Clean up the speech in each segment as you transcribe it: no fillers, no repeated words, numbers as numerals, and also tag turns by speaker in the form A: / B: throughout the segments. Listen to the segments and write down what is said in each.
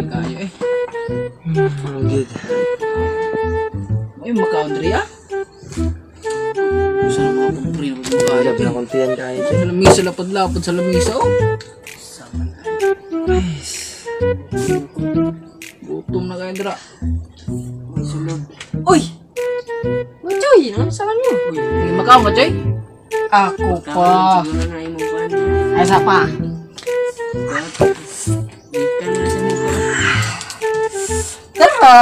A: Kayo eh.
B: Good.
A: Ay, makaon diri ah. Gusto na mga kumpre na pagbukayo.
B: Wala na kontian kayo.
A: Sa lamisa, lapad-lapad sa lamisa oh. Gutom na kayo dira.
B: May sulod.
C: Uy! Uy, Choy! Ano sa mo?
A: Uy, hindi makaon ka, Choy? Ako pa.
B: Siguro na imong kuan.
A: Asa pa?
B: Ikan na sa mong kuan.
A: Tara!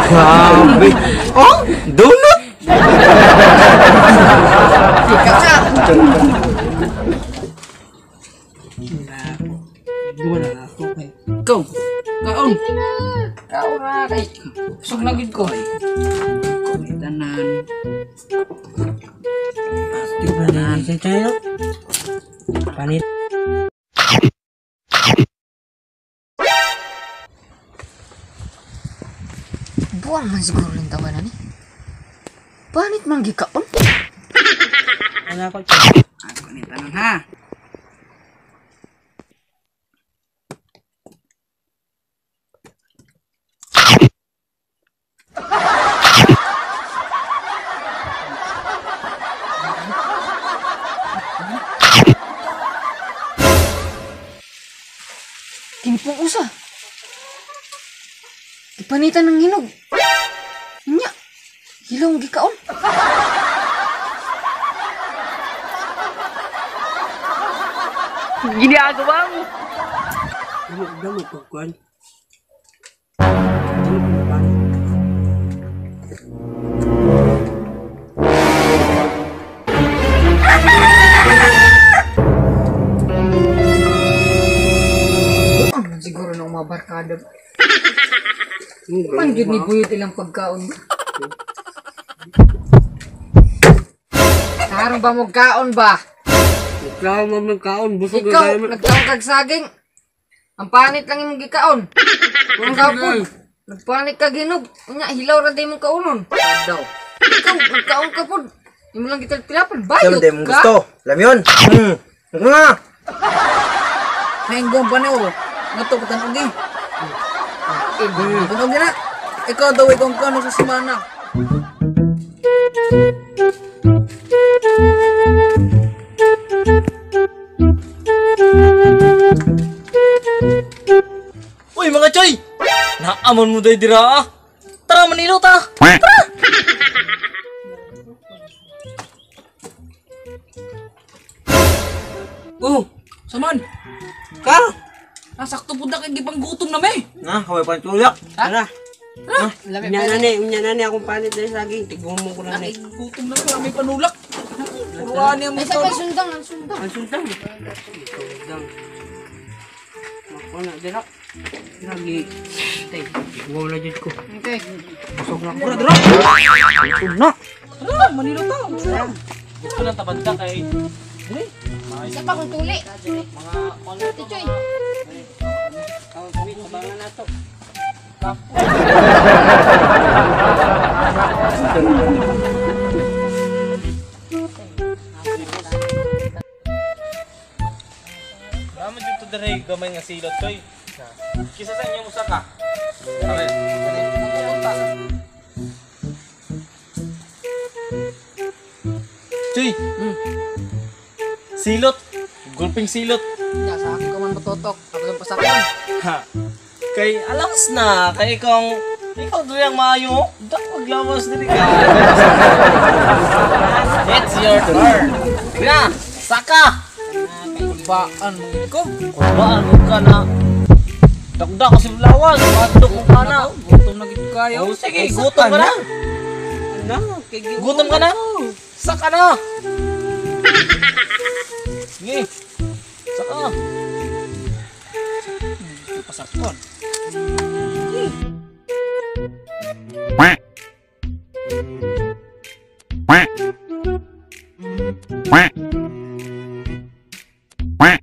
B: Grabe. Oh, donut.
A: Ikaw ka!
B: Wala na ako kay.
A: Ikaw! Kaon! Kaon na kay. Busog na gid ko. Kaon tanan.
B: Tanan sa tayo. Panit.
C: Buang man siguro rin tawa na ni. Panit man gikaon?
B: Ano ako?
A: Ako ni tanan ha.
C: Kinipong usa. Ipanitan ng hinog. Nya, hilaw ang gikaon.
A: Ginagawa mo.
B: Damo ko kuan. Damo ko panit.
C: Buang man siguro ng mga barkada. Man gyud ni buyot ilang pagkaon. Tarong ba mo kaon ba?
B: Ikaw mo magkaon, busog na
C: Ikaw,
B: tayo.
C: nagkaon kag saging. Ang panit lang imong gikaon. Ikaw po, nagpanit ka ginog. Unya, hilaw ra day mong kaunon.
A: Daw.
C: Ikaw, nagkaon ka po. Imo lang gitalpilapan, bayot
D: Alam mo
C: ka.
D: gusto. Alam yun? Hmm. Ano nga?
A: Nainggong pa niyo. Ngato ko tanog eh. Tanog na. Ikaw daw ikaw ang kano sa simana.
E: Uy mga choy! Naamon mo day dira ah. Tara Manilo ta. Tara.
A: Oh, saman.
B: Ka?
A: Ah, sakto po na kay gipanggutom na may.
D: Na, kaway pa tulak.
B: Tara.
C: Lami
B: Unya na ni akong panit diri saging. Tigbumo ko na ni.
A: Gutom na may, may panulak. Puruan niya mo
C: Ay,
A: ito.
C: sabay, sundang, ang sundang.
B: Ang sundang. Sundang. Mako na dira. Lagi. Tay, tigbumo na jud ko.
C: Okay.
B: Busog na ko. Dira. Busog na.
A: Tara, Manilo ta.
E: Gusto lang tabad ka kay
C: Isa pa kung tuli. Mga Choy.
B: Tabangan na to.
E: Naman dito dire gamay nga silot choy. Kisa sa inyo musa ka. Tara. Choy. Silot. Gulping silot.
A: Ya, sa akin ka man matutok. Ako lang pasakyan.
E: Ha. Kay alawas na kay ikaw ikaw diri ang maayo. Dak maglawas diri ka. It's your turn. Sige na, saka.
A: Baan mo ko.
E: Kurbaan mo ka na. Dagdag ko si lawas, madok mo ka na.
A: Gutom na gid kayo.
E: Oh, sige, gutom ka na.
B: Na, kay
E: Gutom ka na. Saka na. Sige. Saka.
A: Pasakon.
F: Quack. Quack. Quack. Quack.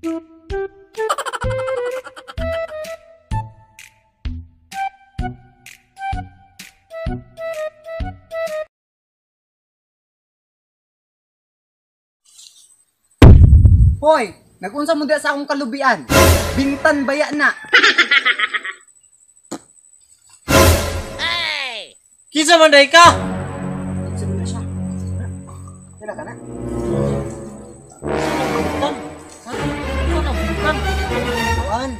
G: Hoy, nagunsa mo diha sa akong kalubian. Bintan baya na.
E: Kinsa man day ka?
G: Kinsa man siya? Kila ka na?
E: Bintan. Ha? Ano bintan?
D: Kuan.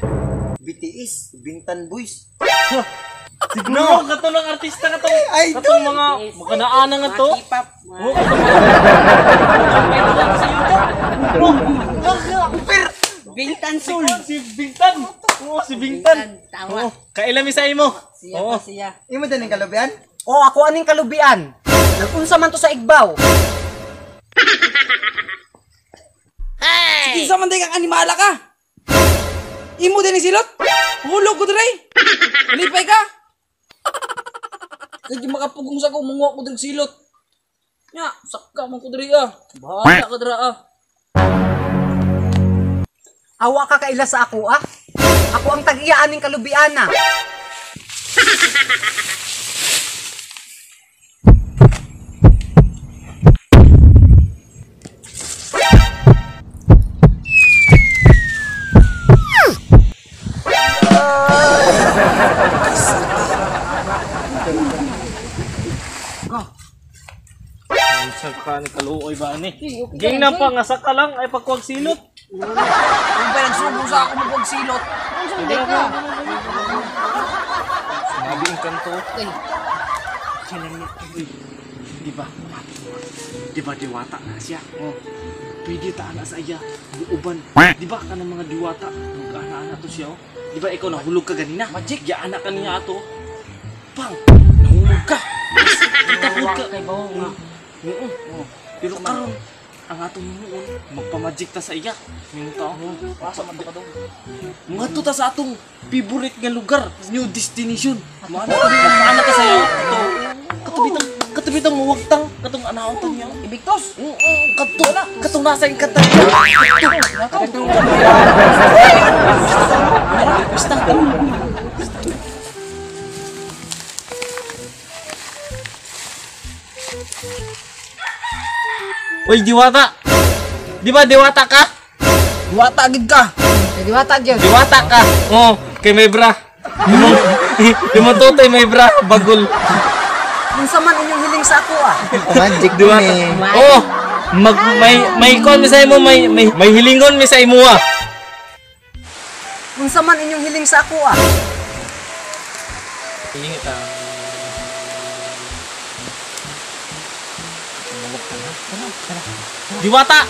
D: BTS, Bintan Boys.
E: Siguro kato ng artista ka to. Katong mga makanaana nga to.
B: K-pop.
E: Oh, katong mga sa YouTube.
B: Bintan Sul.
E: Si Bintan. Oo, si Bintan.
B: Tama.
E: Oo, kailami sa imo.
B: Siya
E: Oo.
B: pa siya.
D: Imo din ang kalubian?
G: Oh, ako aning kalubian. Nagunsa man to sa igbaw.
A: Kinsa man day kang animala ka? Imo din ni silot? Hulog ko dre. Lipay ka. Kay makapugong sa ko manguha ko diri silot. Nya, sakka man ko diri ah. Bahala ka dira ah.
G: Awa ka kaila sa ako ah. Ako ang tag-iya aning kalubian ah.
E: Saka ni kaluoy ba ni? Ging na pa nga saka lang ay pagkuwag silot.
A: Ang ba nagsubo sa ako magwag silot?
E: Sinabi ang kanto. Di ba? Di ba diwata na siya? Oh. Pwede ta ana sa iya. Buuban. Di ba kanang mga diwata? Mag-ana-ana to siya oh. Di ba ikaw nahulog ka ganina? Magic. Ya anak kaniya ato. Pang! Nahulog ka. Takot ka.
B: Kay bawo nga.
E: Oo. Pero karon ang atong himuon, magpamagic ta sa iya. Minta ako.
A: Asa man to ka dong?
E: Ngadto ta sa atong favorite nga lugar, new destination. Maana ka ta sa iyo. Kato kato bitang muwagtang, katong anaon ta niya.
A: Ibigtos.
E: Oo, kadto na, katong nasa ing kanta. Kadto. Basta. Uy, diwata. Di ba diwata ka?
A: Diwata gid ka.
C: Diwata gyud.
E: Diwata ka. Oo, kay may bra. Imo tutoy may bra, bagol.
G: Unsa man inyong hiling sa ako ah.
D: Magic
E: Diwata. Oo. Mag may kon mi sa imo, may hilingon mi sa imo ah.
G: Unsa man inyong hiling sa ako ah.
E: Hilingi ta. Diwata.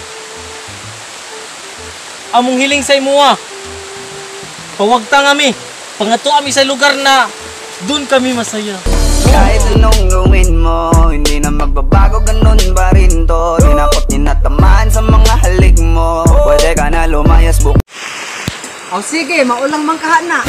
E: Among hiling sa imo ah. Pawagta kami. Pangato kami sa lugar na doon kami masaya.
H: Kahit anong gawin mo, hindi na magbabago, ganun pa rin to. Di na ako tinatamaan sa mga halik mo. Pwede ka na lumayas bukas.
G: O sige, maulang man kaha na.